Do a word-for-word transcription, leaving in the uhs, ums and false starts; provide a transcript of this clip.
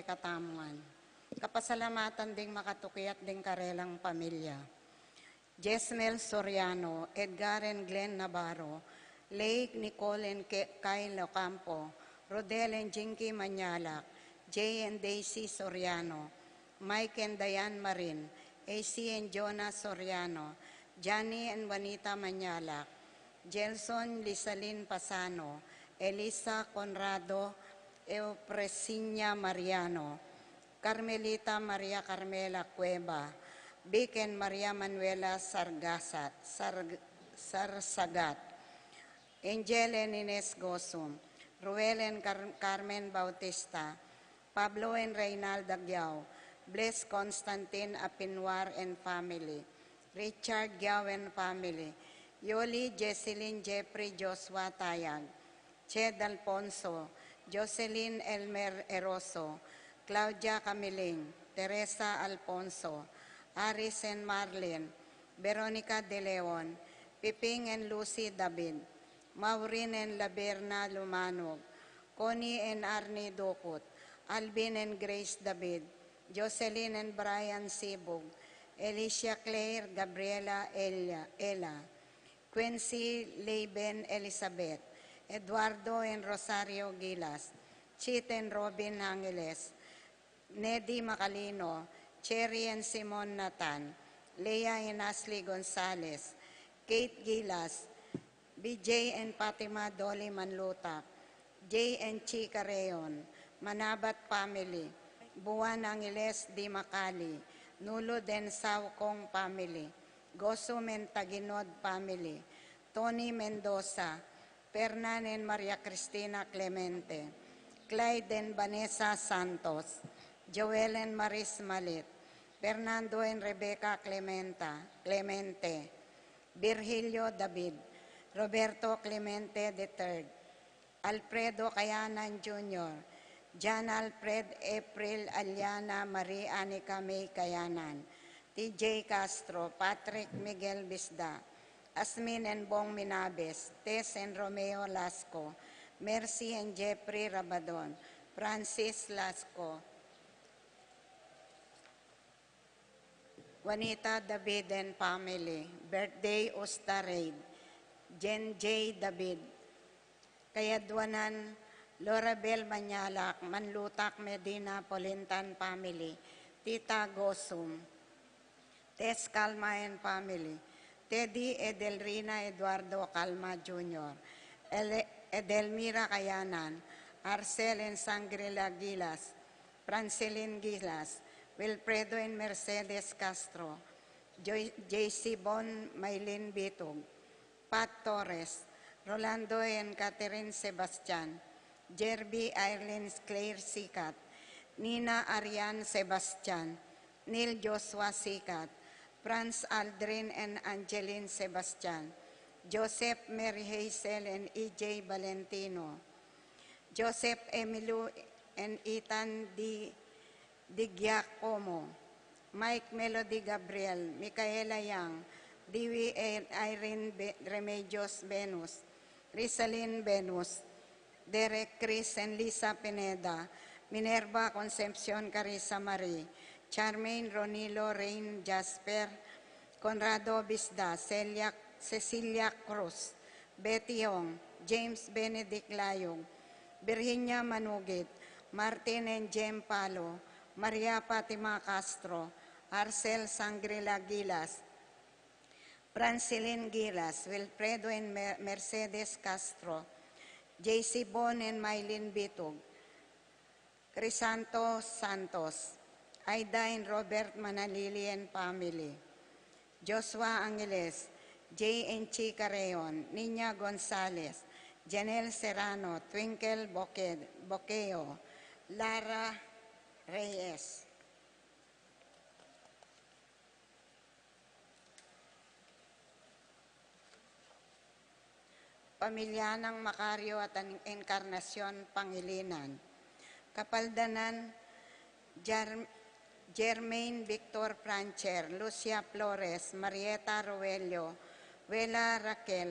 katamu ngan. Kapasalamatan ding makatuki at ding karelang pamilya. Jesmel Soriano, Edgar and Glenn Navarro, Lake Nicole and Ke-, Kyle Ocampo, Rodel and Jinky Mañalac, Jay and Daisy Soriano, Mike and Diane Marin, A C and Jonah Soriano, Johnny and Juanita Mañalac, Gelson Lisalin Pasano, Elisa Conrado, Eufresinia Mariano, Carmelita Maria Carmela Cueva, Vic and Maria Manuela Sargasat, Sar-, Sarsagat, Angel and Ines Gosum, Ruel and Car-, Carmen Bautista, Pablo and Reynalda Giao, Bless Constantine Apinwar and family, Richard Giao and family, Yoli Jesselyn Jeffrey Joshua Tayag, Ched Alfonso, Jocelyn Elmer Eroso, Claudia Camiling, Teresa Alfonso, Aris and Marlin, Veronica De Leon, Piping and Lucy David, Maureen and Laverna Lumanog, Connie and Arnie Ducut, Alvin and Grace David, Jocelyn and Brian Sibug, Alicia Claire Gabriela Ella, Ella, Quincy Laban Elizabeth, Eduardo and Rosario Gilas, Chit and Robin Angeles, Nedi Macalino, Cherry and Simon Nathan, Leah and Ashley Gonzalez, Kate Gilas, B J and Fatima Dolly Manlutak, Jay and Chi Carreon, Manabat family, Buan Angeles Di Macali, Nulud and Saukong family, Gosum and Taginod family, Tony Mendoza, Fernan and Maria Cristina Clemente, Clyde and Vanessa Santos, Joel and Maris Malit, Fernando and Rebecca Clementa, Clemente, Virgilio David, Roberto Clemente the third, Alfredo Kayanan Junior, John Alfred, April Aliana, Marie Anica May Kayanan, T J Castro, Patrick Miguel Bisda, Asmin and Bong Minabes, Tess and Romeo Lasco, Mercy and Jeffrey Rabadon, Francis Lasco, Juanita David and family, birthday Usta Reid, Jen J David, Kayadwanan Lorabel Mañalac, Manlutak Medina Polintan family, Tita Gosum, Tess Calma and family, Teddy Edelrina Eduardo Calma Junior, Ele-, Edelmira Kayanan, Arcel and Sangrila Gilas, Francelin Gilas, Wilfredo and Mercedes Castro, Joy-, J C Bon Maylin Bitug, Pat Torres, Rolando and Catherine Sebastian, Jerby Irene Claire Sikat, Nina Arian Sebastian, Neil Joshua Sikat, Franz Aldrin and Angeline Sebastian, Joseph Mary Hazel and E J Valentino, Joseph Emilio and Ethan D. Di Giacomo, Mike Melody Gabriel, Micaela Yang, Dewey and Irene Be-, Remedios Venus, Rizalin Venus, Derek Chris and Lisa Pineda, Minerva Concepcion Carissa Marie, Charmaine Ronilo Rain Jasper, Conrado Bisda, Celia, Cecilia Cruz, Betty Ong, James Benedict Layog, Virginia Manugit, Martin and Jem Palo, Maria Fatima Castro, Arcel Sangrila Gilas, Francilin Gilas, Wilfredo and Mer-, Mercedes Castro, J C Bon and Mylene Bitug, Crisanto Santos, Aida and Robert Manalili and family, Joshua Angeles, J and Chi Carreon, Nina Gonzalez, Janelle Serrano, Twinkle Boque-, Boqueo, Lara Reyes. Pamilya nang Macario at Encarnacion Pangilinan. Kapaldanan, Jar-, Jermaine Victor Francher, Lucia Flores, Marieta Roelio, Wela Raquel,